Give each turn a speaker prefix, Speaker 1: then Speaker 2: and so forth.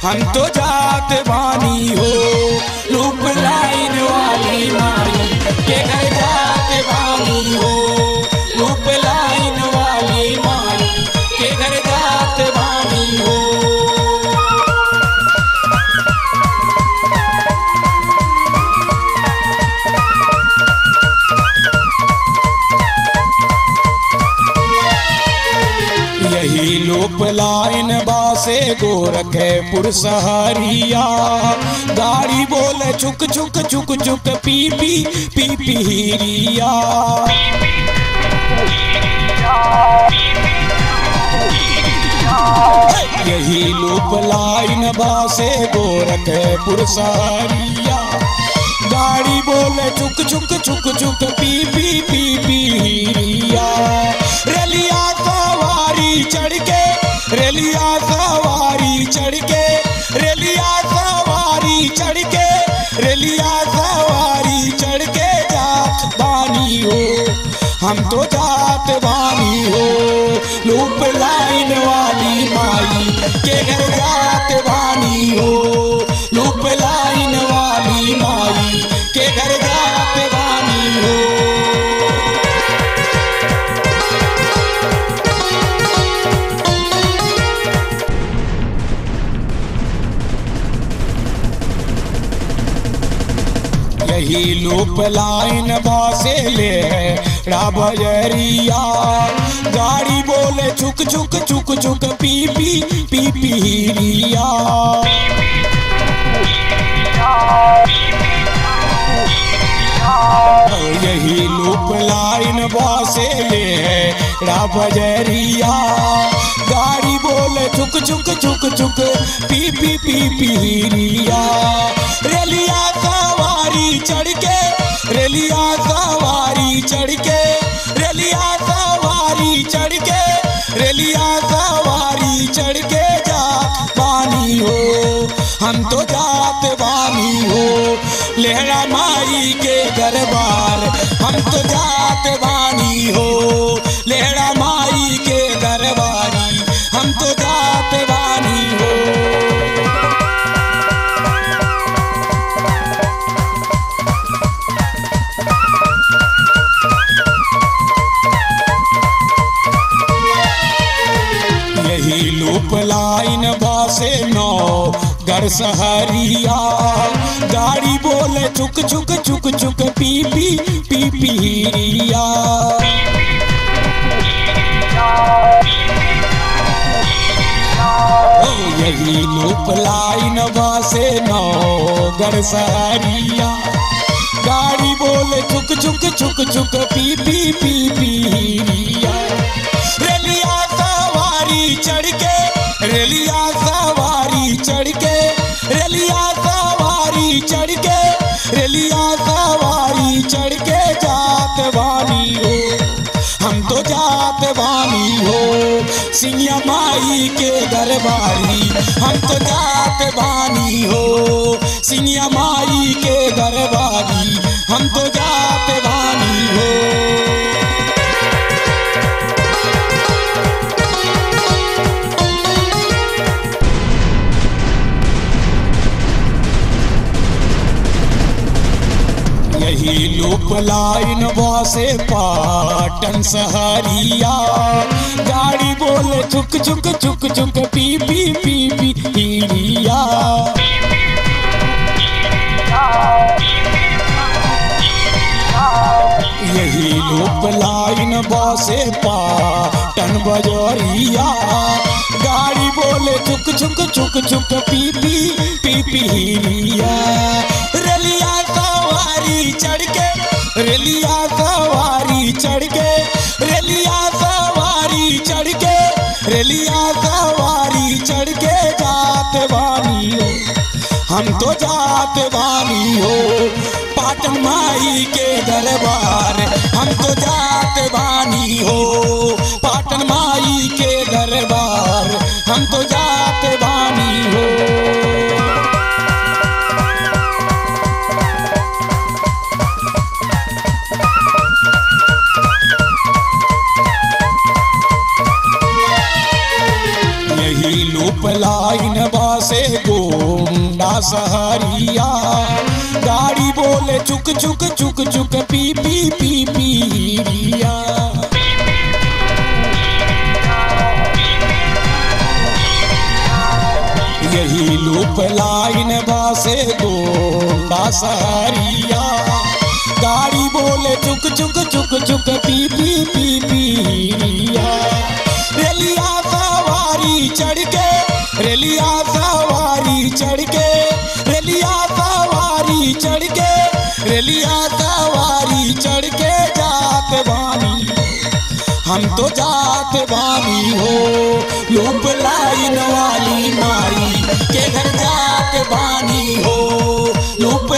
Speaker 1: हम तो जात बानी हो, लूप लाइन वाली माई के घर जात बानी हो, लूप लाइन वाली माई के घर जात बानी हो। यही लूप लाइन बासे गोरखपुर सहरिया, गाड़ी बोले चुक चुक चुक चुक पी पी पी पी हिरिया। यही लूप लाइन बासे गोरखपुर सहरिया, गाड़ी बोले चुक चुक चुक चुक पी पी पी पी हिरिया। रेलिया सवारी चढ़ के, रेलिया सवारी चढ़ के, रेलिया सवारी चढ़ के, रेलिया सवारी चढ़ के जात बानी हो, हम तो जात बानी हो, लूप लाइन वाली माई के घर जात बानी हो, लूप लाइन वाली माई के घर जात बानी हो। यही लूप लाइन बासे ले राबरिया, गाड़ी बोले चुक चुक चुक चुक पी पी पी पी हिरिया। यही लूप लाइन बासे ले राबरिया, गाड़ी बोले चुक चुक चुक चुक पी पी पी पी हिरिया। रेलिया सवारी चढ़ के, रेलिया सवारी चढ़ के, रेलिया सवारी चढ़ के, रेलिया सवारी चढ़ के जात बानी हो, हम तो जात बानी हो, लेहरा माई के दरबार हम तो जात बानी हो, लेहरा माई के दरबारी हम तो जात बानी हो। यही लूप लाइन बासे नौ घर सहरिया, गाड़ी बोले चुक चुक चुक चुक पी पी पी पी हिरिया। यही लूप लाइन बासे नौ घर सहरिया, गाड़ी बोले चुक चुक चुक चुक पी पी पी पी हिरिया। रेलिया सवारी चढ़ के, रेलिया सवारी चढ़ के, रेलिया सवारी चढ़ के, रेलिया सवारी चढ़ के जात बानी हो, हम तो जात बानी हो, सिंगिया माई के दरबारी हम तो जात बानी हो, सिंगिया माई के दरबारी हम तो जात बानी हो। यही लूप लाइन बासे पाटन सहरिया, गाड़ी बोले चुक चुक चुक चुक पी पी पी पी हिरिया। यही लूप लाइन बासे पाटन बजरिया, गाड़ी बोले चुक चुक चुक चुक पी पी पी पी हिरिया। रेलिया सवारी चढ़ के, रेलिया सवारी चढ़ के, रेलिया सवारी चढ़ के, रेलिया सवारी चढ़ के जात बानी हो, हम तो जात बानी हो, पाटन माई के दरबार हम तो जात बानी हो, पाटन माई के दरबार हम तो जात बानी हो। यही लूप लाइन बासे सहरिया, गाड़ी बोले चुक चुक चुक चुक पी पी पी पीरिया। यही लूप लाइन बसे गोंडा सहरिया, गाड़ी बोले चुक चुक चुक चुक पी पी पी पीरिया। रेलिया सवारी चढ़ के, रेलिया सवारी चढ़ के, रेलिया सवारी चढ़ के, रेलिया सवारी चढ़ के जात बानी, हम तो जात बानी हो। लूप लाइन वाली माई के घर जात बानी हो, लूप